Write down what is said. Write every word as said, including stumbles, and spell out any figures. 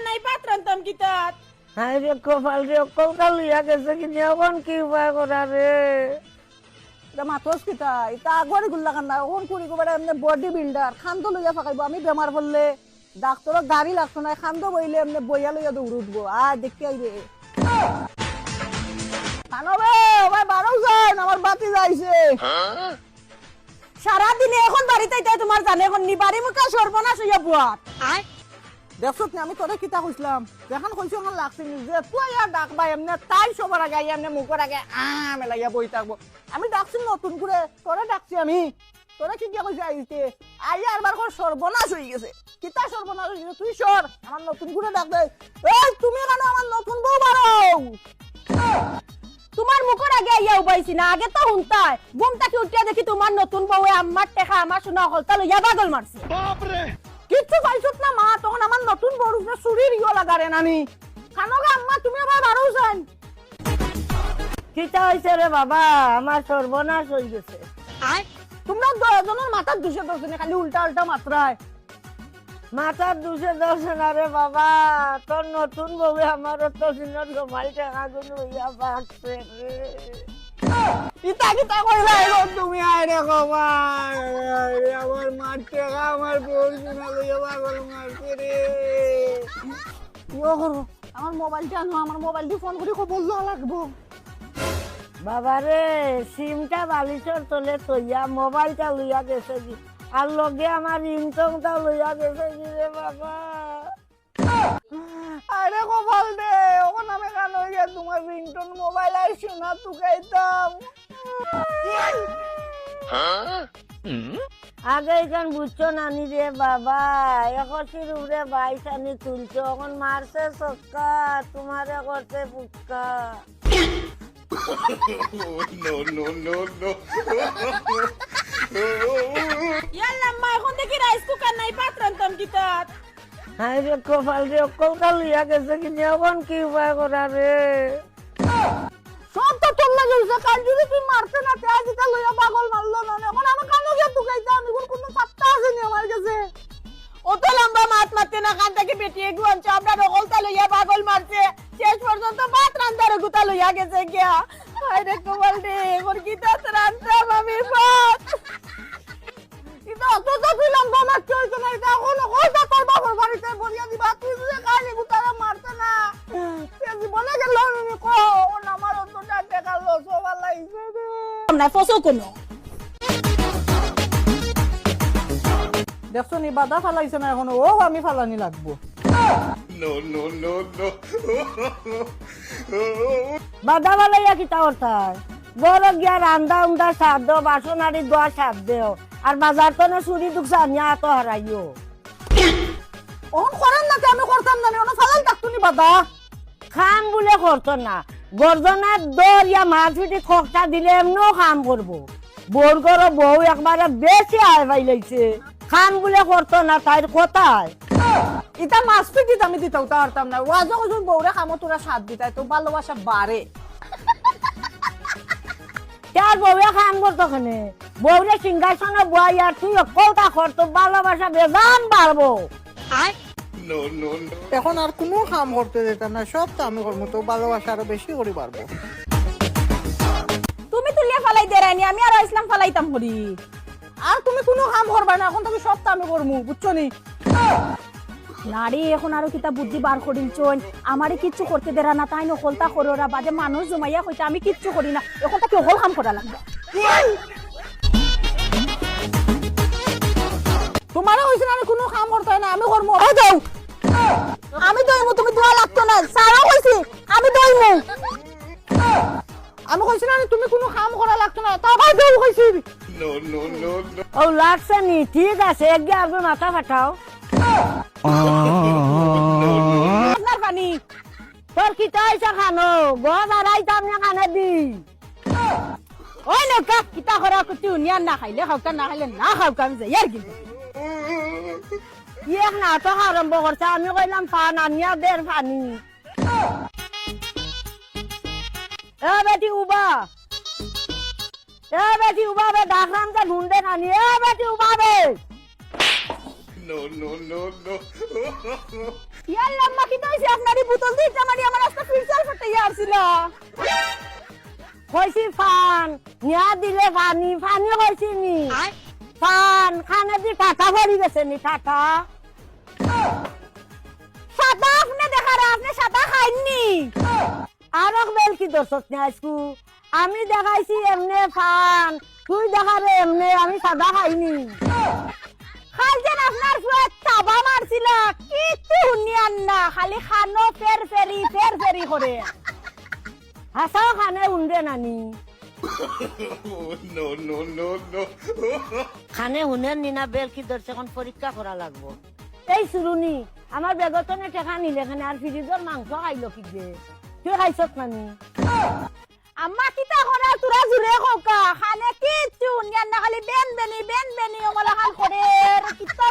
নাই ভাত রানতাম কিতা? হায় রে কপাল রে, অকলতা লইয়া গেছে কিনি, অখন কি উপায় করা রে? ইতা মাতস কিতা? ইতা আগর ইগুর লাখান না, অখন কুড়ি কুবারে এমনে body builder, খান্দ লইয়া ফাকাইবো, আমি বেমার পড়লে ডাক্তরর গাড়ি লাগতো না, খান্দ বইলে এমনে বইয়া লইয়া দৌড় উঠবো। আয় দেখি আইবে। খানো বে, ও ভাই বারো যাইন, আমার বাতি যাইছে। সারাদিনে অখন বাড়িত আইতে তুমার জানে অখন নি বাড়ি মুখা সর্বনাশ অইয়া বুয়ার। দেখছত নি, আমি তোরে কিতা কইছলাম? যেখান কইছি অখান লাগছে নি, যে তুই আর ডাকবা এমনে তাই সবার আগে আইয়া এমনে মুখর আগে আ মেলাইয়া বই থাকবো। আমি ডাকছি নতুন করে, তোরে ডাকছি আমি। তোরে কি গিয়া কইছি আইতে? আইয়া আরবার কর সর্বনাশ অই গেছে। কিতা সর্বনাশ অই গেছে? তুই সর, আমার নতুন করে ডাক দে। এই তুমি কেন আমার নতুন বউ বারো? তুমার মুখর আগে আইয়া উবাইছি না, আগে তো হুনতায়। ঘুম থাকি উঠিয়া দেখি তুমার নতুন বউয়ে আমার টেকা, আমার সোনা অকলতা লইয়া পাগল মারছে। বাপ রে! কিচ্ছু পাইছত না মা, তখন আমার নতুন বউর উপরে চুরির ইয়ে লাগারে নানি। খানো গো আম্মা, তুমি আবার বারো যাইন। কিতা অইছে রে বাবা, আমার সর্বনাশ অই গেছে। তুমরা দুইজনর মাথার দুষে ধরছে নি, খালি উল্টা উল্টা মাতরায়। মাথার দুষে ধরছে না রে বাবা, তোর নতুন বউয়ে আমার অত দিনর জমাই টেকাগুন লইয়া ভাগছে রে। ইতা কিতা কইলা এখন তুমি? আয় রে কপাল, আয় রে, আমার মার টেকা আমার বউর সোনা লইয়া পাগল মারছে রে। ইয়ো করো, আমার মোবাইলটা আনো, আমার মোবাইল দি ফোন করি খবর লওয়া লাগবো। বাবারে, সিমটা বালিশর তলে থইয়া মোবাইলটা লইয়া গেছে গি, আর লগে আমার ringtoneটা লইয়া গেছে গি রে বাবা। আরে কপাল রে, অখন আমি কানো গিয়া তুমার ringtone মোবাইল আর সোনা তুকাইতাম। আগে ইখান বুঝছো না নি রে বাবা, একশির উপরে বাইশ আনি তুলছো, অখন মারছে ছক্কা, তুমারে করছে fuchka. No, no, no, no. ইয়াল্লা, মা, অখন দেখি rice cooker নাই, ভাত রানতাম কিতা? হায় রে কপাল রে, অকলতা লইয়া গেছে কিনি, অখন কি উপায় করা রে? সব তো তোর লাগি অইছে, কাল যদি তুই মারতে না, তে আজ ইটা লইয়া পাগল মারলো না, অখন আমি কানো গিয়া তুকাইতাম, ইগুর কুনু পাত্তা আছে নি আমার গেছে। অত লম্বা মাত মাততে না, কান থাকি বেটি এগু আনছো, আমরার অকলতা লইয়া পাগল মারছে, শেষ পর্যন্ত ভাত রান্দার গুতা লইয়া গেছে গিয়া। হায় রে কপাল রে, অখন কিতা রানতাম আমি ভাত? ইটা অত তো তুই লম্বা মারতে অইতো না, ইটা অখন অকলতা তোর বাবার বাড়িতে বলিয়া দিবা, তুই যদি কালি গুতারে মারতে না, তে জীবনে গেল আমি কো, অখন আমার অতটা টেকা loss অইবার লাগছে রে। আমরা ফসো কোনো। দেখছো নি, বাদা ফালাইছে না অখনো, অউ আমি ফালানি লাগবো। No, no, no, no. বাদা ফালাইয়া কিতা করতায়? ঘরো গিয়া রান্দা উন্দা সাথ দেও, বাসন আরি ধোয়া সাথ দেও, আর বাজার তনে চুরি দুকসা আনিয়া আতো হারাইও। অখন করের না তে আমি করতাম না নি, অনো ফালাই থাকতো নি বাদা। কাম বুলে করতো না, গর্দনাত দড়িয়া মাছ পিটি খকটা দিলে এমনেও কাম করবো। বউর ঘরো বউ একবারে বেশি আয় পাইলাইছে, কাম বুলে করতো না, তাইর কথায়। ইটা মাছ পিটিত আমি দিতাম, তা পারতাম না। ওয়াজও কইছুন বউরে কামো তোরা সাথ দিতায়, তো ভালোবাসা বাড়ে। তার বউয়ে কাম করতো কেনে? বউরে সিংহাসনো বওয়াইয়া তুই অকলতা কর, তো ভালোবাসা বেজান বাড়বো। No, no, no. অখন আর কুনু কাম করতে দিতাম না, সব তো আমি করমু, তো ভালোবাসা আরো বেশি করি বাড়বো। তুমি তুলিয়া ফালাই দেরায়নি, আমি আরো আইছলাম ফালাইতাম করি। আর তুমি কুনু কাম করবায় না, অখন থাকি সব তো আমি করমু, বুঝছো নি? নারে, অখন আরো কিতা বুদ্ধি বার করিলছইন, আমারে কিচ্ছু করতে দেরা না, তাইন অকলতা কররা, বাদে মানুষ জমাইয়া কইতা আমি কিচ্ছু করি না, অখন থাকি অকল কাম করা লাগবো। তুমারে কইছি না আমি কুনু কাম করতায় না, আমি করমু। এই দেও। আমি দইমু, তুমি দোয়া লাগতো না। স্যারও কইছি, আমি দইমু। আমি কইছি না তুমি কুনু কাম করা লাগতো না, তাও ভাই দেও কইছি। No, no, no, no. ও লাগছে নি, ঠিক আছে, একগে আগে মাথা ফাটাও। আপনার পানি। তোর কিতা অইছে খানো? গজ আড়াইতাম না কানে দি। ওই নৌকা, কিতা করা কুচি উনিয়ার না খাইলে খাউকা, না খাইলে না খাউকা, আমি যাই আর কি। ই এক নাটক আরম্ভ করছে, আমি কইলাম পান আনিয়া দের পানি। এ বেটি উবা, এ বেটি উবা বে, ডাকরাম যে নুন দে নানি, এ বেটি উবা বে। ইয়াল্লা, আম্মা, কিতা অইছে? আপনার এই বোতল দিয়া ইটা মারি আমার আস্তা ফিরচাল ফাটাইয়া আরছিলা। কইছি ফান, নিয়া দিলে ফানি, ফানি কইছি নি। ফান, কানেদি ঠাটা পড়ি গেছে নি, ঠাটা। সাদা আপনে দেখার, আপনে সাদা খাইননি। আরক বেলকি ধরছত নি আইজকু? আমি দেখাইছি এমনে ফান, তুই দেখারে এমনে, আমি সাদা খাইনি। কাইল যেন আপনার ফুয়ায় থাবা মারছিলা, কিচ্ছু হুনিয়ার না, খালি কানো ফের ফেরি, ফের ফেরি করে। হাছাউ কানে হুনরে নানি? কানে হুনের নি না বেলকি ধরছে, অখন পরীক্ষা করা লাগবো। এই সুরুনি, আমার বেগর তনে টেকা নিলে কেনে আর ফ্রিজর মাংস খাইলো কিগে? তুই খাইছত নানি? আম্মা, কিতা করার তোরা জুরে কউক্কা, কানে কিচ্ছু হুনিয়ার না, খালি বেন বেনি, বেন বেনি অমলাখান করের, কিতা